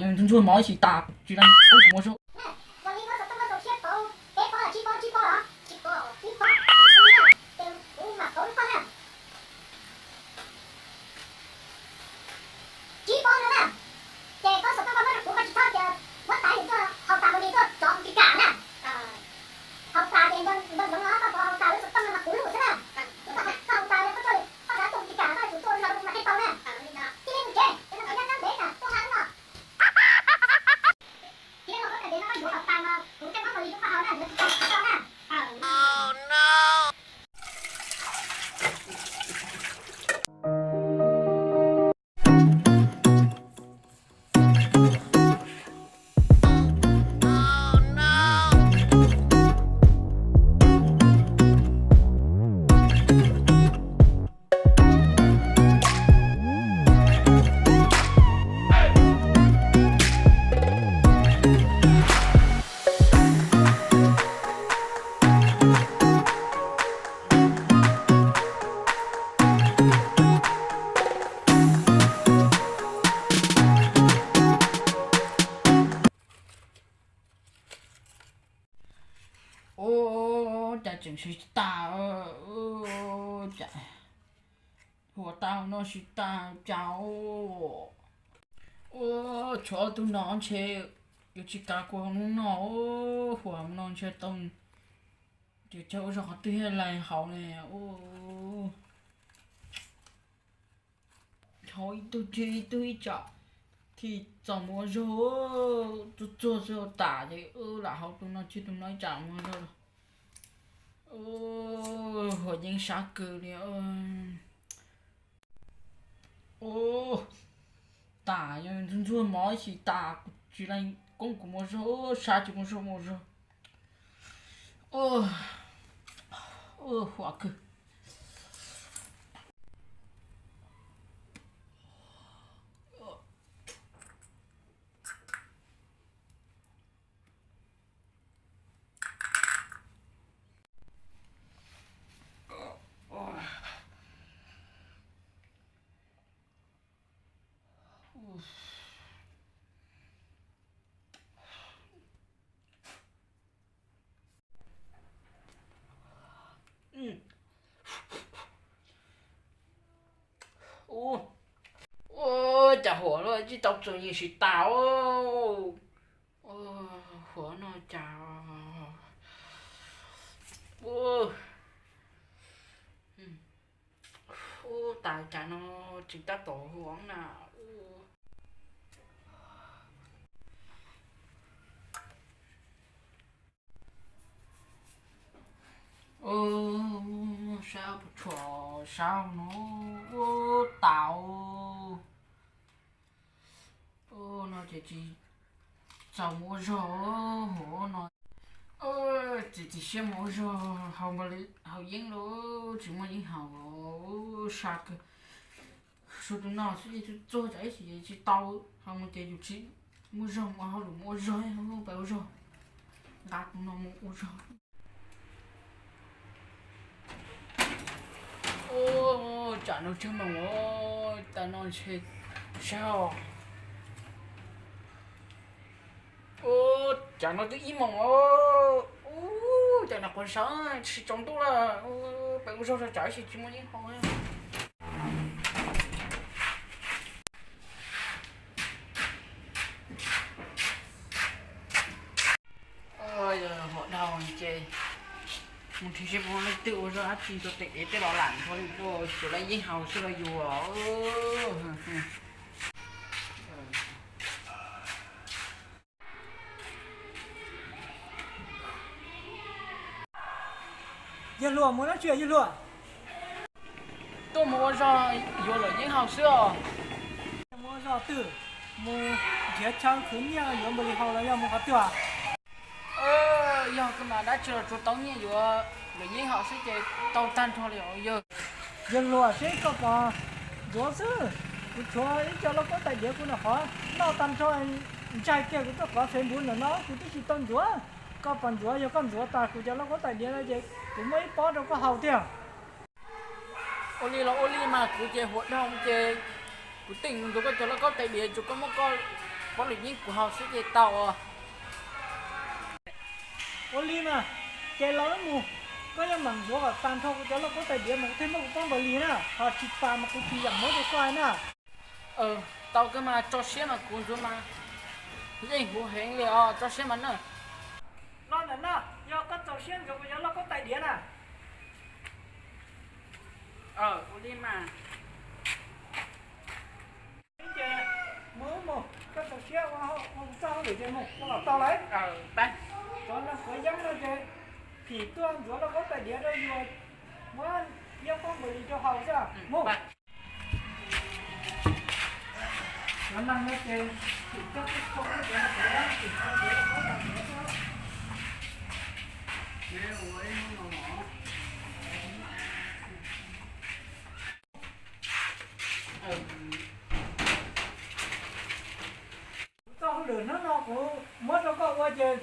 Yog ntsuag ntsuag mov ib sim tas tsis leej koob kuv muaj zog. Ua li muab xov tooj muab rau tsib pob, peb pob los tsib pob, tsib pob los tsib pob, ces kuv mam pauv lub poj na. Tsib pob no na, ces koj xov tooj koj muab rau kuv, koj tsis txhob tias muab tas yus tuaj haus tas mus li tuaj tso tus ti kam na. Haus tas ces nco ntsoov no koj puas haus tas lub xov tooj no mas kuv lub xwb na. Kuv tau hais koj haus tas li koj tuaj li koj rov tuaj tus ti kam koj tus tuaj no kuv mam thiaj tau na. Cia li mus tsev, ces no peb nyob ntev na tuaj ha no. Cia li koj tais diav no koj yuav haus tas mas kuv tej muab mus li rau koj haus na, yuav tsis tau kuv tau na. Ua cas tseem siv tsis tas, cas huam tau no siv tas cas. Ua tshuav ob tug no ntshe yuav tsis kav kuv hauv hnub no, huam no ntshe tau, ces tsam ua zog qhov twg thiaj li haus ne. Haus ib tug tseg ib tug ib tsam thiaj txaus mus ua zog, txuag txuag xwb tas ces lam haus tus no tseg tus no ib tsam mus ua zog. Huam yeeb sab kawg li. Ua tas, ntsuag ntsuag mov ib sim tas kuv tsis leej koob kuv mus ua zog, sab tsis muaj zog mus ua zog. Huam kawg. Ua cas huam no tsis tau txog yeej siv tas. Huam no cas ua tas cas no tseem tab tom huam na. Sab puas tshuam sab no, ua tas. No ces tsis txaus mus ua zog, huam no. Txiav txim siab mus ua zog, haus yeeb los tsis muaj yeeb haus, sab kawg. Suav tus no xwb ces txuag tsam ib sim tsis tau, haus mus ces yus tsis muaj zog mus hauj lwm mus ua zog, pais ua zog, nqa tus no mus ua zog. Tsam no tsawg moos, tas no ntshe sab os. Tsam no twb ib moos os. Tsam no quav sab tsis tsaus ntuj lawm, peb ua zog tsam ib sim tsis muaj yeeb haus. Huam dhau ces mus nrhiav seb puas muaj leej twg ua zog dab tsi rau tej dev tej los lam nrho li, tsuas leej yeeb haus xwb los yus. Yawg hluas, mus dab tsi yawg hluas? Tuaj mus ua zog yuav luam yeeb haus xwb os. Mus ua zog twg? Mus nrhiav chaw khwv nyiaj yuav npaum li haus los yog mus qhov twg? Yog kuv mas dab tsi los tsuas tau nyiaj yuav luam yeeb haus xwb ces tau tag nrho li os yawg. Yawg hluas, seb koj pom ntxuav xwb. Kuv tshuav ib co lauj kaub tais diav kuv nram qhov noj tag nrho, ntsais kiag kuv tuaj kov Facebook ntawm no kuv twb tsis tau ntxuav. Koj pom ntxuav, yog koj ntxuav tas kuv cov lauj kaub tais diav no ces kuv muab ib pob rau koj haus tiag. Ua li los ua li mas, kuv ces huam dhau ces kuv teem ntxuav koj cov lauj kaub tais diav, tsuas koj muab koj Pob lwm yeeb kuv haus xwb ces tau os. Ua li mas, ces los wb mus, koj yeej mam ntxuav kom tag nrho kuv cov lauj kaub tais diav mas kuv thiaj muab kuv pob npaws lis na, ho tsis tas mas kuv tsis yeem muab rau koj na. Tau kawg mas, tso siab mas kuv ntxuav mas yeej huv heev li os, tso siab mas na. Los ntawm no, yog koj txaus siab ntxuav kuv cov lauj kaub tais diav na. Ua li mas. Ces mus mus, koj txaus siab ua txoj hauj lwm ces mus ua kom tau lawm. Cov neeg quav yeeb no ces phim tuaj ntxuav lauj kaub tais diav rau yus, muab yeeb pob npaws lis rau haus xwb. Mus. Cov neeg no ces phim coj tuaj txog cov neeg quav yeeb, phim tau ntxuav lauj kaub tais diav xwb. Kuv txoj hauj lwm hnub no kuv muab rau koj ua ces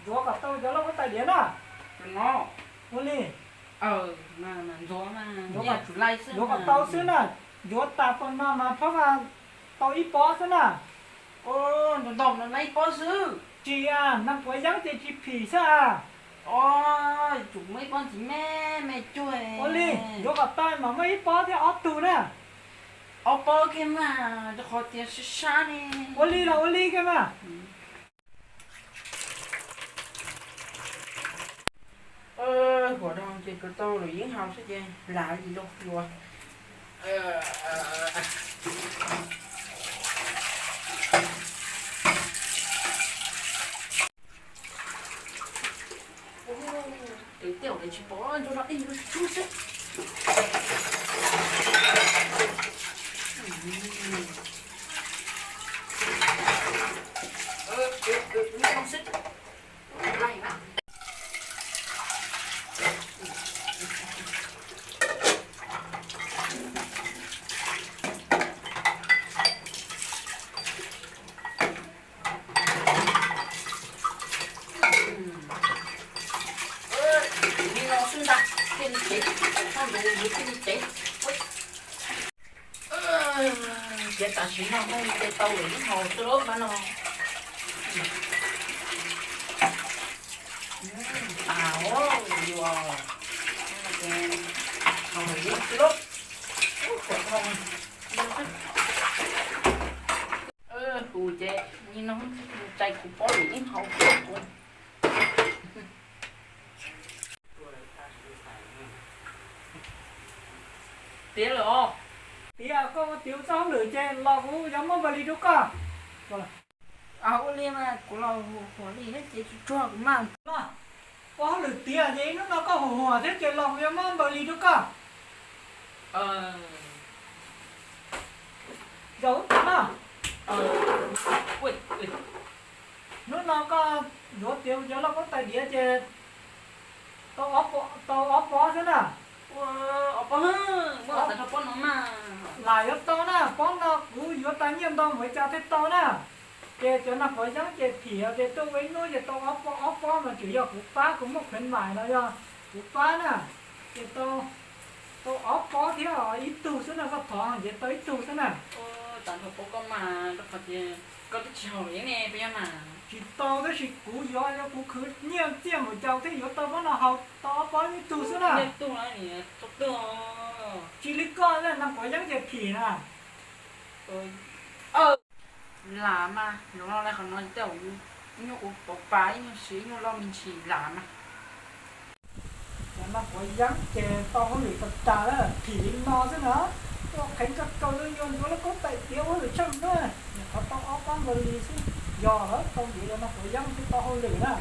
ntxuav kom tau cov lauj kaub tais diav na. Ua li. Ntxuav kom tau xwb na, ntxuav tas pam no mas pab mas tau ib pob xwb na. Ntau ntau no ib pob xwb. Tsis, neeg quav yeeb ces tsis phim xwb a. Ua li, ntxuav kom tau mas muaj ib pob thiab ob tug na. Ob pob kiag mas, rau qhov tias sab sab ne. Ua li los ua li kiag mas. Huam no ces kuv tau lwm yeeb haus xwb ces lam li rau hluas. Tej zaum tsis pom, nrog no ib lub tsuj xwb. Li no xwb ntag, thiaj li cev, koj ntxuav ntxuav thiaj li cev. Ces tam sim no kuv ces tau lawm ib hauv xwb lauj no. Tas os, yuav haus lawm ib xwb lauj. Hu ces ni no, tsais kuv pob lwm yeeb haus xwb kuv. Tiav lawm os. Tiav, koj ua tiav txoj hauj lwm ces los kuv yuav muab npaws lis rau koj. Ua li mas kuv los huam huam li thiab ces tsuag tsuag kuv mas. Ua hauj lwm tiav ces ib hnub no koj huam huam thiab ces los kuv yuav muab npaws lis rau koj. Zaum ub tom no. Hnub no koj yuav tiav cov lauj kaub tais diav ces tau ob pob xwb na. Lam yuav tau na, pob no kuv yuav tas nyiaj ntau npaum li cas thiaj tau na. Ces cov neeg quav yeeb ces phim ces tuaj ua ib hnub ces tau ob pob, ob pob mas tseem yog kuv pab, kuv muaj khuyến mại no yog kuv pab na. Ces tau, tau ob pob thiab ib tug xwb na, koj thov ces tau ib tug xwb na. Tam nrho paub koj mas, rau qhov tias koj twb tsis haus yeeb ne, puas yog mas? Tsis tau, tab sis kuv yuav, yog kuv khwv nyiaj txiaj npaum cas thiaj yuav tau pob no haus tau ob pob ib tug xwb na. Tsis li koj na, neeg quav yeeb ces phim na. Lam mas, zaum no lawm qhov no tej zaum nyuaj ua pov pas, ib nyuag siv ib nyuag loj me ntsis lam mas. Cov neeg quav yeeb ces tau hauj lwm tas tas lawm, phim li no xwb na. Tuaj qhev kawg kawg yuav ntxuav lauj kaub tais diav ua hauj lwm tshaj na, nyuam qhuav tau ob pob npaws lis xwb, yog lawv tau ntiav cov neeg quav yeeb thiaj tau hauj lwm na.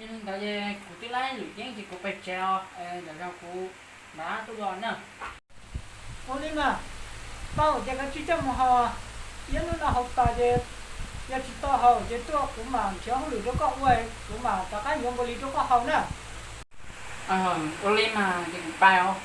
Yog li ntawd ces kuv twb laib lwm yeeb ces kuv pais tsev os, lwm zaus kuv mam tuaj dua na. Ua li mas, tau ces kav tsij coj mus haus, ib hnub no haus tas ces yog tsis tau haus ces tuaj kuv mam nrhiav hauj lwm rau koj ua, kuv mam rov qab yuav npaws lis rau koj haus na. Ua li mas ces kuv pais os.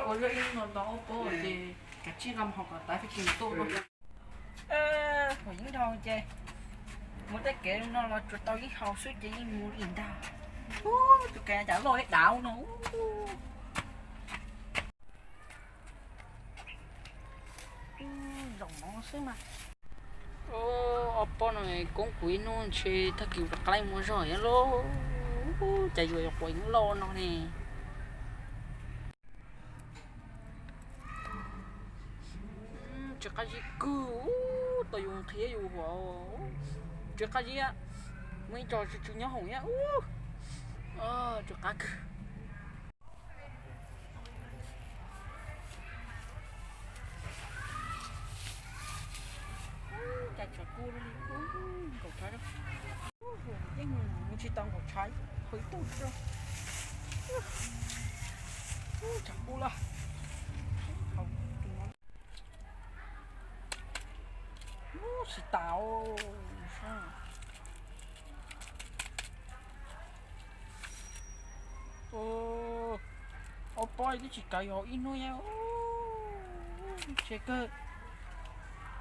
Ua zoj ib hnub no tau ob pob ces kav tsij nqa mus haus kom tas faj kis tuaj. Yeej dhau ces mus tej kev no los tsuas tau ib hau xwb ces yeej mus li ntag. Ub, tus kev cas loj ib dav no. Zaum no xwb mas. Ob pob no koob kuv ib hnub ntshe tag kis rov qab muaj zog thiab lauj. Cas yuav quav yeej loj no ne. Tsis qab zib kawg, tau yus nqhis yus huam. Tsis qab zib, muaj ib co tsw tsw nyob hoom thiab. Tsis qab kawg. Cas tshav kub li, nkaum tshav, yeej tsis tau nkaum tshav, hauv ib tug tshav kub lawm. Tsis tas. Ob pob twb tsis kav yus ib hnub thiab. Ntshe kawg,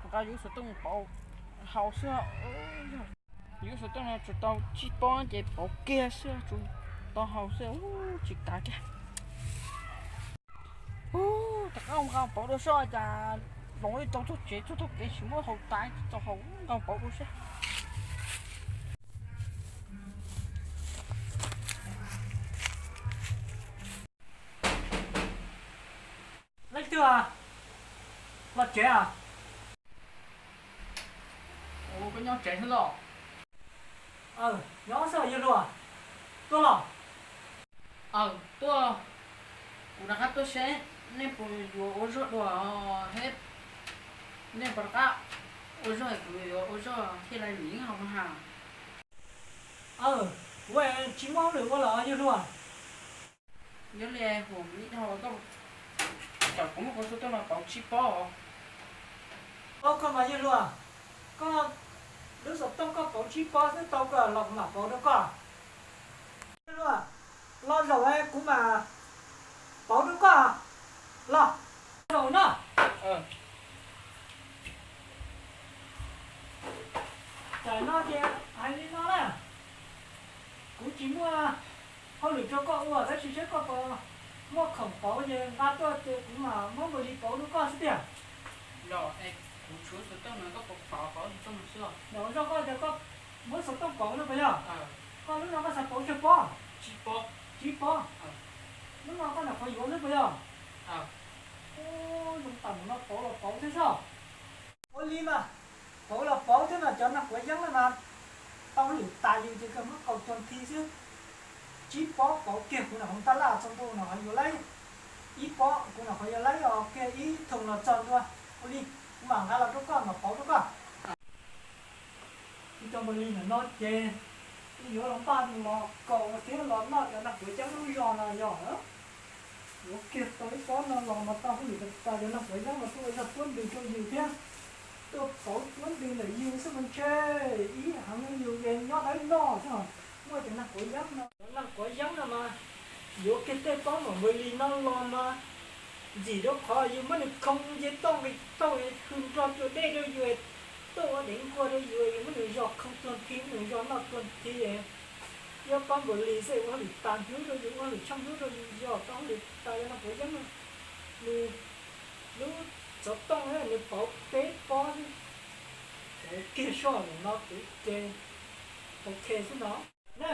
nqa yus xov tooj pauv hau xwb. Yus xov tooj no tsuas tau tsib pob ces pauv kiag xwb, tsuas tau hau xwb, tsis kav kiag. Ub, rov qab nqa pauv dua soj cas, los ib tau txog tsev txog txoj kev tsis muab hau tas, txaus hau nqa pauv dua soj. Leej twg los tsev a? Koj nyob tsev xwb los? Nyob xwb yawg hluas. Tuaj los? Aw, tuaj. Kuv rov qab tuaj seb nej puas yuav ua zog dua thiab. Nej puas rov qab ua zog, kuv yuav ua zog thiaj li yeej haus mas has. Aw, kuv tsis muaj hauj lwm ua los yawg hluas. Yog li hu ib dhau koj tau kuv muab kuv xov tooj no pauv tsib pob os. Tau kawg mas yawg hluas, koj lub xov tooj koj pauv tsib pob xwb tau kawg los kuv mam pauv rau koj. Yawg hluas, los zaum kuv mam pauv rau koj. Los zaum no. Tam no ces hais li no na, kuv tsis muaj hauj lwm rau koj ua tab sis seb koj puas muaj khoom pauv ces nqa tuaj ces kuv mam muab npaus lis pauv rau koj xwb tiag. Los es kuv tshuav xov tooj no koj puas pauv xov tooj no xwb os? Los ua zog koj tias koj muab xov tooj pauv no puas yog? Koj lub no koj xav pauv tsawg pob? Tsib pob. Tsib pob. Lub no koj nyuam qhuav yuav xwb puas yog? Ua zoo tam mus no pauv los pauv thiab xwb. Ua li mas, pauv los pauv thiab mas cov nag quav yeeb no mas tau hauj lwm tas yus ces kawg muab kaus cog nthi xwb. Tsib pob pauv kiag kuv nyuam qhuav ntaj laj txog ntua no qhov yuav laib. Ib pob kuv nyuam qhuav yuav laib os kiag ib thooj los txog ntua. Ua li, kuv mam nqa los rau koj mam pauv rau koj. Ib co npaus lis ntawm no ces wb yuav los npaj los kaus thiab los noj cov nag quav yeeb lub zog no yog. Yuav kiag tau ib pob no los mas tau hauj lwm tas, cov nag quav yeeb mas tuaj ua zog tuab ntws rau yus thiab, tuaj pauv tuab ntws ntawm yus xwb mas ntshe ib heev yus es nyob dawb noj xwb. Muaj cov nag quav yeeb no, cov nag quav yeeb no mas yuav kiag tej pob npaum npaus lis no los mas ntxim rau qhov yus muab nws khoo nce toj nqis taug hws nrog cua dej rau yus, tuaj ua dev nkuaj rau yus, yus muab nws zog khoo tuag nthi, muab nws zog noj tuag nthi. Yog pob npaus lis xwb ua hauj lwm tas hnub rau yus, ua hauj lwm tsheej hnub rau yus, yog tau hauj lwm tas cov nag quav yeeb no. Nws lub xov tooj nws pauv peb pob xwb, pauv kiag soj ntawm no kuv ces ok xwb no. Na,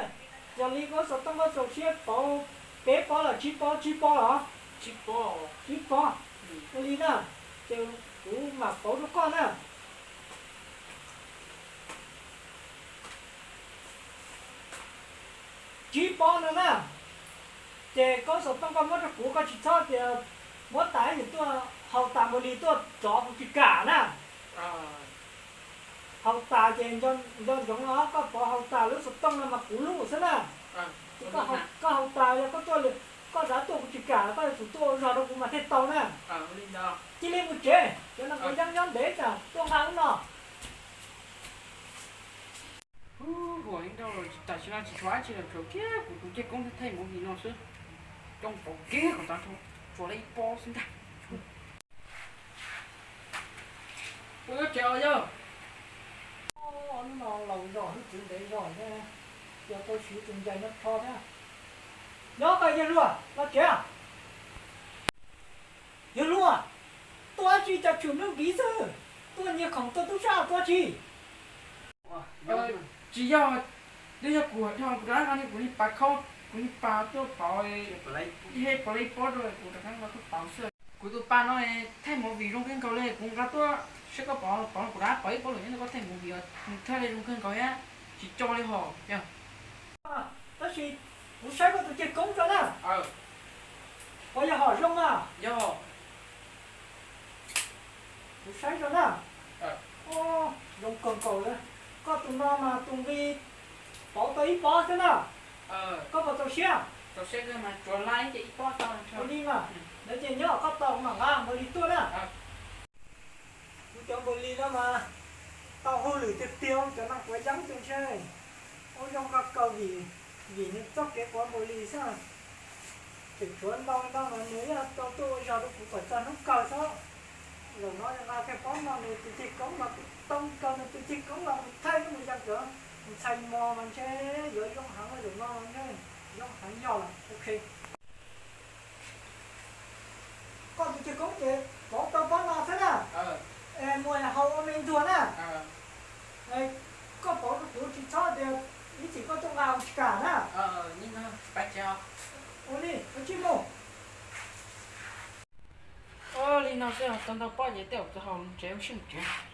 yog li koj xov tooj koj txaus siab pauv peb pob los tsib pob? Tsib pob los? Tsib pob. Tsib pob. Ua li na, ces kuv mam pauv rau koj na. Tsib pob no na, ces koj xov tooj koj muab rau kuv, koj tsis txhob tias muab tas ib yam tuaj haus tas npaus lis tuaj rov kuv tsis kam na. Haus tas ces nco ntsoov os, koj pauv haus tas lub xov tooj no mas kuv lub xwb na. Koj haus tas yog koj tuaj, koj rov tuaj kuv tsis kam, koj yuav tsum tuaj ua zog rau kuv mas thiaj tau na. Cia li mus tsev, cov no kuv yeeb nyob ntev cas tuaj nqa lub no. Tam sim no tsis tshuav dab tsi los tshuav kiag kuv tus ncej koob thaij mus li no xwb. Coj pauv kiag kom tag nrho, tshuav li ib pob xwb ntag. Ua tsev os yawg. Hnub no laus zog hwj txwv ntev zog thiab, yog tau siv tus ncaig no rho thiab. Nyob koj yawg hluas, los tsev. Yawg hluas, tuaj dab tsi cas tshwm hnub nkiv xwb? Tuaj nyiag khoom tuaj tub sab tuaj dab tsi? Tsis yog, twb yog kuv dhau kuv rov qab nqa kuv li pas khaub, kuv li pas tuaj pauv, he pauv li pob rau kuv rov qab nqa tuaj pauv xwb. Kuv tus pas no thaij movie zoo kawg nkaus li, kuv nqa tuaj saib koj pauv, pauv kuv rov qab pauv ib pob lawm nyob ntawm koj thaij movie, nws thaij li zoo kawg nkaus thiab tsis tso li hos. Tab sis kuv saib koj tus ceg koob tso na, puas yog hom zoo na? Yog, kuv saib tso na. Zoo kawg nkaus li. Koj tus no mas tus nqi pauv tau ib pob xwb na. Koj puas txaus siab? Ua li mas, lawv ces nyob koj tau mam nqa npaum li tuaj na. Kuv cov npaum li no mas tau hauj lwm tiag tiag, cov neeg quav yeeb ces ntshe ua zoo nqa kaw vim, vim nws txoj kev quav npaum li xwb. Tseem tshuav ntau ntau mas nws yeej tau tuaj ua zog rau kuv kom txog hnub kawg xwb. Zaum no nqa kiag pob no nws tus ceg koob los kuv tau kaw nws tus ceg koob los mus thaij mus yog cov ntxhais mos mas ntshe yuav zoo heev zaum no mas ntshe zoo heev yog lawm. Ok. Koj tus ceg koob ces pauv tau pob no xwb na. Mus hauv ua me ntsuag na. Koj pauv rau kuv tsis txhob tias ib chim koj tuaj nqa mus tsis kam na. Ua li, ua tsis mus. Ua li no xwb tau ntau pob ces tej zaum txawm haus tsev ua siab mus tsev.